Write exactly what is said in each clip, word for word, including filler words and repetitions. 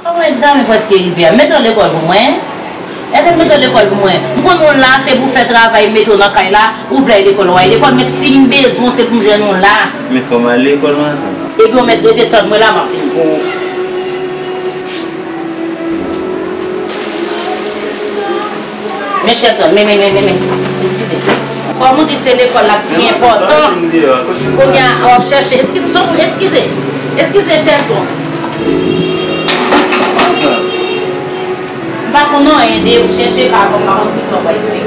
Bon, egzamen prèske rive a. Mete w lekòl pou mwen. Èske m mete w lekòl pou mwen? M konn ou la, se pou fè travay, m mete w nan kay la, ou vle al lekòl, w al lekòl, men si m bezwen w, se pou m jwenn ou la. Men fò m al lekòl maten. Epi w mèt rete tann mwen la, m ap vin pou ou. Men Shelton, men, men, men, men, men. Eskize. Kòm ou di se lekòl la ki pi enpòtan, kounye a w ap chèche. Eskize, tonton, eskize. Eskize, Shelton. M pa konn anyen de ou chèche pa konn, pa konn kisa w pral fè.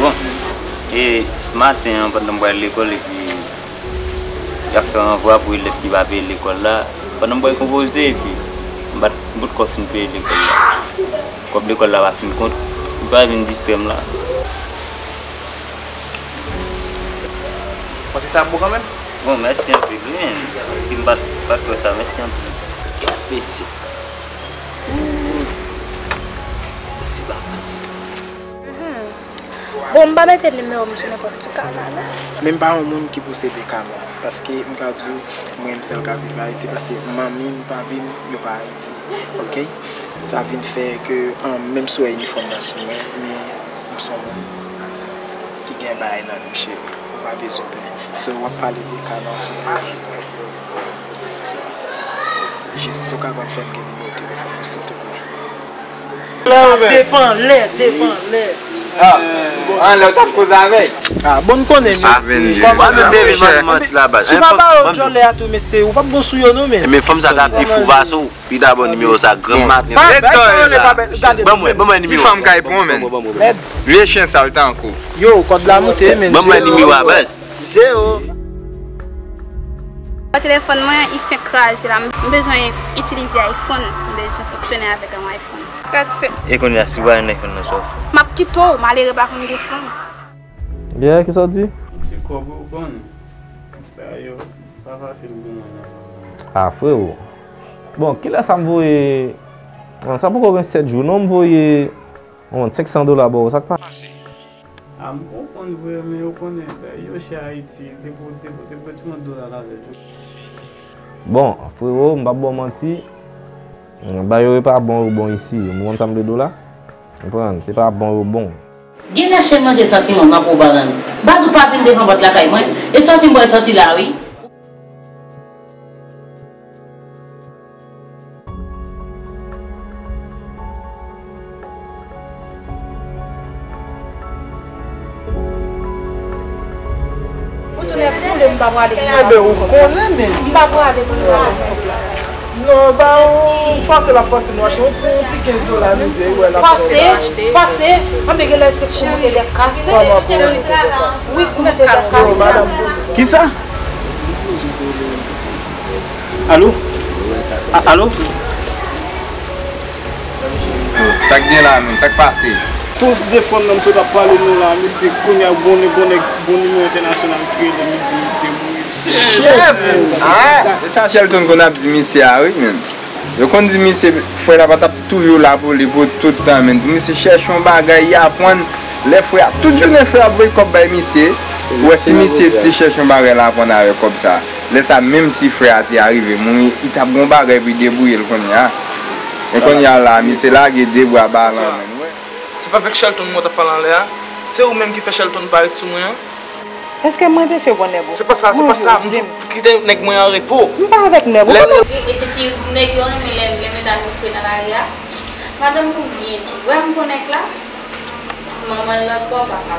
Bon, e, s maten an, pandan m pral lekòl, epi y ap fè ranvwa pou elèv ki pa peye lekòl la. Pandan m pral konpoze, epi m pa t, m potko fin peye lekòl la. Kòb lekòl la pa fin kont, li pa vin distrè m la. Panse sa ap bon kanmenm? Bon, mèsi anpil, wi, men, paske m pa t, pa t kwè sa, mèsi anpil. Gade mesye. Mèsi, papa. Mhm. Bon, m pa mete nimewo m sou nenpòt ti kama, non. Men m pa yon moun ki posede kama, paske m ka di w, m renmen sèl ka viv Ayiti, paske manmi m, papi m, yo pa Ayiti, oke? Sa vin fè ke, um, menm si w wè inifòm nan sou mwen, men m se yon moun ki gen bagay nan li, cheri. Ou pa bezwen pè. So, w ap pale de kama sou mwen. So, jis si w kapab fè m gen nimewo telefòn ou, silteplè. Lè ou menm. Depan lè, depan lè. Ah, anlè w t ap koze avè l. Ah, bon, n konnen, mesye. Kòman menm, baby, m ap manti la, baz. Si w pa ba yo djòlè a tou, mesye, ou p ap bon sou yo, non, men. Men fanm sa ta pi fou pase w. Pi dabò nimewo sa, granm maten. Ban mwen, ban mwen nimewo. Ki fanm kay pran, men? Vye chen sal tankou. Yo, kòd la moute, men. Ban mwen nimewo a, baz. Zewo. Telefòn mwen, li fenk kraze la. M bezwen itilize iPhone. M bezwen fonksyone avèk yon iPhone. Gad fè. E kounye a, si w pa jwenn iPhone nan, sa w fè? M ap kite w, malere pa konn gen fanm. Yeah, kisa w di? Ti kòb ou konn. Sa yo, pa fasil pou mwen, non. Ah, frewo. Bon, kilè sa m voye, ah, sa poko gen sèt jou, non, m voye, bon, senk san dola ba w, sa k pase? A, m konprann vre, men ou konnen, bagay yo chè Ayiti, depi, depi, depi ti mond dola la, yo. Bon, frewo, m p ap ba w manti, bagay yo pa bon, yo bon isi, ou konprann sa m vle di w la? Konprann, se pa bon, yo bon. Genlè chen manje santi manman pou balann. Badou pa vin devan pòt lakay mwen, e santi m pral santi la, wi. Ou tounen pou li, m pa prale pou nou. Enben, ou konnen, men. M pa prale pou nou. Non, ba ou fòse l ap fòse nou achte yon, pou yon ti kenz dola, nou di, wè, l ap fòse. Fòse, fòse. Anben, genlè se kou moute lè kase. Wi, kou moute lè kase. Kisa? Alo? A, alo? Sa k gen la menm? Sa k pase? Tout de fòn nan m sot ap pale nou la, mesye, kounye a, bon nèg, bon nèg, bon nimewo entènasyonal ki rele m, li di misye mouri. Chèf! Ah, se sa Shelton konn ap di misye a, wi, menm. Yo konn di misye, frè la pa t ap touye w la pou li pou tout tan, menm. Pou misye chèche yon bagay, y aprann. Lè frè a, tout jounen frè a ap voye kòb bay misye. Ou wè, si misye te chèche yon bagay l aprann avèk kòb sa. Lè sa, menm si frè a te arive mouri, li t ap gen yon bagay pou li debouye l kounye a. Men kounye a la, misye lage de bra ba l anmenn, wi. Se pa avèk Shelton mwen t ap pale anlè a? Se ou menm ki fè Shelton parèt sou mwen an? Èske mwen anpeche w pran nèg ou? Se pa sa, se pa sa. M di w kite nèg mwen an repo. M pa avèk nèg ou. Lè, lè... E, e se si nèg yo renmen lè, lè medam yo fre nan lari a. Madanm pou byen tou. Wè m gon nèg la. Manman l lòt bò pa ka.